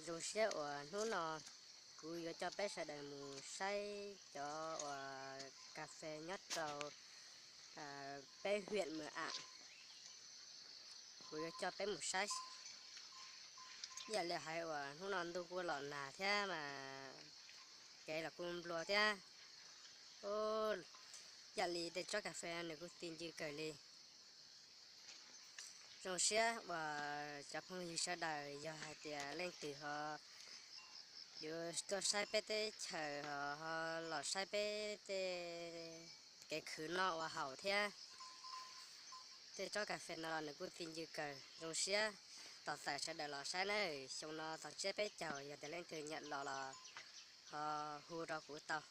Zoo siab uas hnub no kuv yuav coj peb sawv daws mus saib cov uas kas fes nyob rau peb huyện Mường Ảng. Kuv yuav coj peb mus saib. Ib yam li hais uas hnub no ntuj kuj los nag thiab mas kev los kuj nplua thiab. Ib yam li tej tsob kas fes no nws kuj ti ncw kawg li. Zoo siab uas cov phooj ywg sawv daws yog hais tias leej twg ho yuav tuaj saib peb teb chaws ho los saib peb tej kev khwv noj ua haus thiab tej tsob kas fes no los nws kuj ti ncw kawg. Zoo siab tos txais sawv daws los saib na. Xyoo no txog tsiab peb caug, yog tias leej twg nyiam los los ho hu rau kuv tau.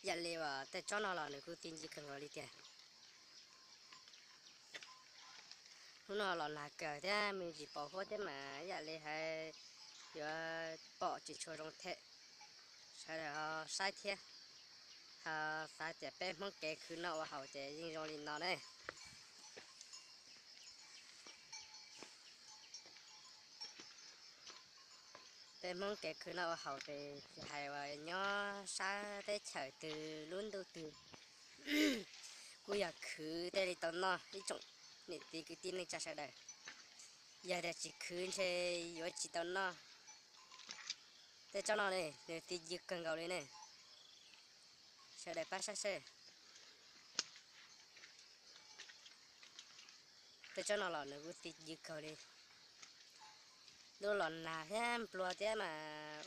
Ib yam li uas tej tsob no los nws kuj ti ncw kawg nkaus li tiag. Hnub no los nag kawg thiab me ntsis pos huab thiab mas ib yam li hais yuav pom tsis tshua zoo them. Sawv daws ho saib thiab, ho xav tias peb Hmoob kev khwv noj ua haus ces yeej zoo li no ne. Peb Hmoob kev khwv noj ua haus ces tsis hais uas nyob sab teb chaws twg lub ntuj twg kuj yog khwv thiaj li tau noj ib tsoom niam txiv kwv tij neej tsa sawv daws. Yog tias tsis khwv ntshe yuav tsis tau noj. Tej tsob no ne nws ti ncw kawg nkaus li ne. Sawv daws pab saib seb. Tej tsob no los nws kuj ti ncw kawg li. Ntuj los nag thiab nplua thiab mas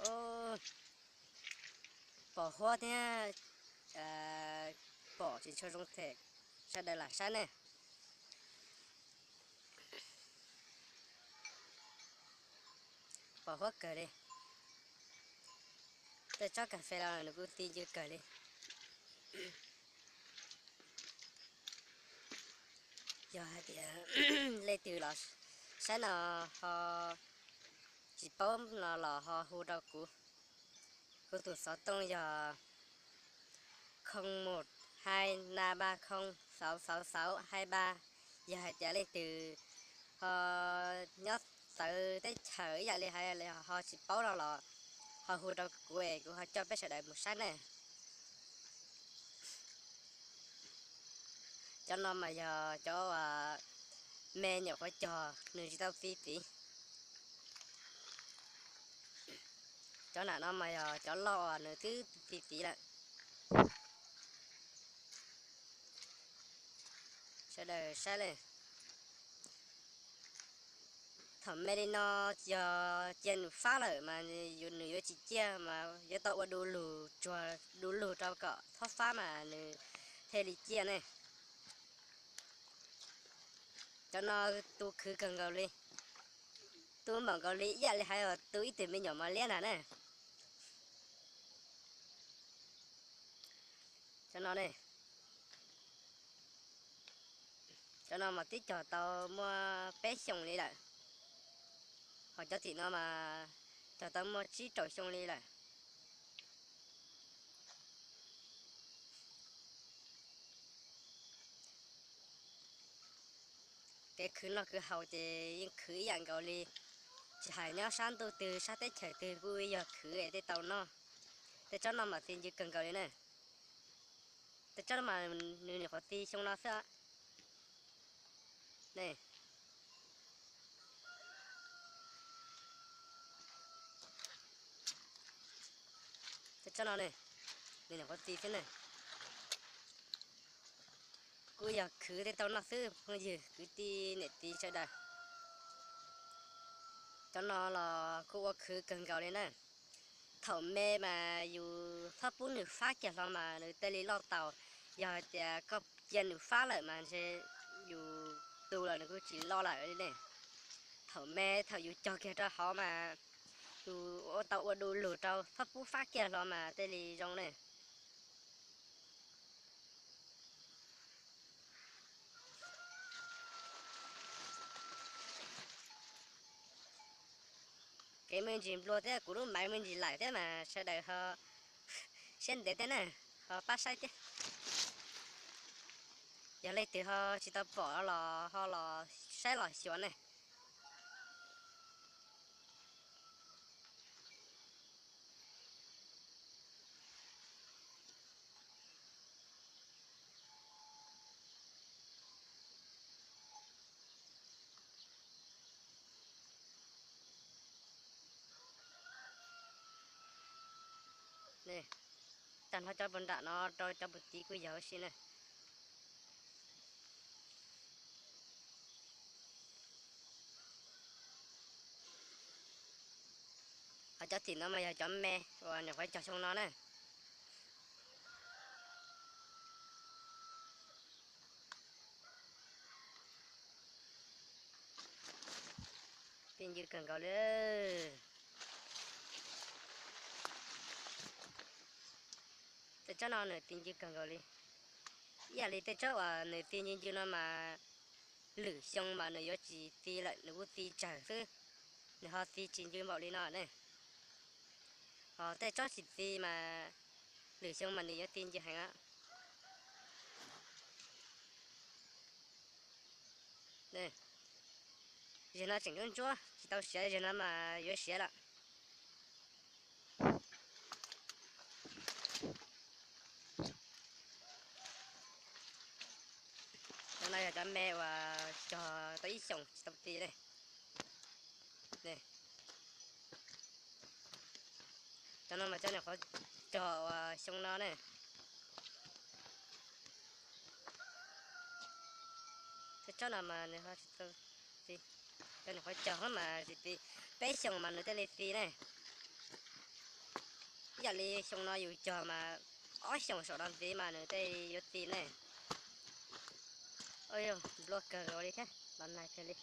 pos huab thiab pom tsis tshua zoo them. Sawv daws lam saib ne. Pos huab kawg li. Tej tsob kas fes los nws kuj ti ncw kawg li. Yog hais tias leej twg los saib no ho tsis paub no los ho hu rau kuv. Kuv tus xov tooj yog không một hai năm ba không sáu sáu sáu hai ba. Yog hais tias leej twg ho nyob txawv teb chaws ib yam li hais ho tsis paub no los ho hu rau kuv es kuv ho coj peb sawv daws mus saib ne. Cov no mas yog cov me nyuam qhuav cog nws tsis tau fi tiv. Cov nam no mas yog cov loj uas nws twb fi tiv lawm. Sawv daws saib li. Thaum me li no yog cia nws fab lawm mas nws yuav tsis ciaj mas yuav tau ua du lug tsuag du lug rau kom txhob fab mas nws thiaj li ciaj ne. Cov no tu khwv kawg nkaus li. Tu npaum nkaus li ib yam li hais uas tu ib tug me nyuam mos liab ntag na. Cov no ne, cov no mas twb cog tau muaj peb xyoos li lawm. Ho cov tim no mas cog tau muaj tsib rau xyoo li lawm. Kev khwv noj khwv haus ces yeej khwv ib yam nkaus li, tsis hais nyob sab ntuj twg sab teb chaws twg kuj yog khwv es thiaj tau noj. Tej tsob no mas ti ncw kawg nkaus li na. Tej tsob no mas nws nyuam qhuav ti xyoo no xwb ne. Tej tsob no ne, nws nyuam qhuav ti xwb ne. Kuj yog khwv thiaj tau noj xwb phooj ywg kwv tij niam txiv sawv daws. Cov no los kuj ua khwv kawg nkaus li na. Thaum me mas yus txhob pub nws fab kiag hlo mas nws thiaj li loj tau. Yog hais tias koj cia nws fab lawm mas ntshe yus tu los nws kuj tsis loj lawm li ne. Thaum me thaum yus cog kiag rau hauv mas yus ua tau ua du lug rau, txhob pub fab kiag hlo mas thiaj li zoo ne. Kev me ntsis nplua thiab kuv lub maiv me ntsis laim thiab mas sawv daws ho siab ntev thiab na, ho pab saib thiab. Yog leej twg ho tsis tau pom los ho los saib los xyuas ne. Tag nrho cov puag nram no rau cov puag tid kuj yog huv si na. Ho cov tim no mas yog cov me uas nyuam qhuav cog xyoo no na. Ti ncw kawg nkaus li. Tej tsob no nws ti ncw kawg nkaus li. Ib yam li tej tsob uas nws ti ncw ncw no mas lwm xyoo mas nws yuav tsis ti lawm, nws kuj ti tsawg xwb, nws ho ti tsis ncw npaum li no ne. Ho tej tsob tsis ti mas lwm xyoo mas nws yuav ti ncw heev. Zeg no tseem ntsuab ntsuab tsis tau siav, zeg no mas yuav siav lawm. Cov no yog cov me uas cog tau ib xyoos tsis tau ti ne. Cov no mas cov nyuam qhuav cog uas xyoo no ne. Tej tsob no mas nws ho tsis tau ti, cov nyuam qhuav cog mas tsis ti, peb xyoos mas nws thiaj li ti ne. Ib yam li xyoo no yus cog mas ob xyoos saum no ntxiv mas nws thiaj yuav ti ne. Nplua kawg nkaus li thiab los nag kawg li.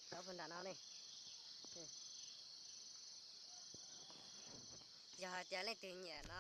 Cov puag nram no ne, yog hais tias leej twg nyiam no,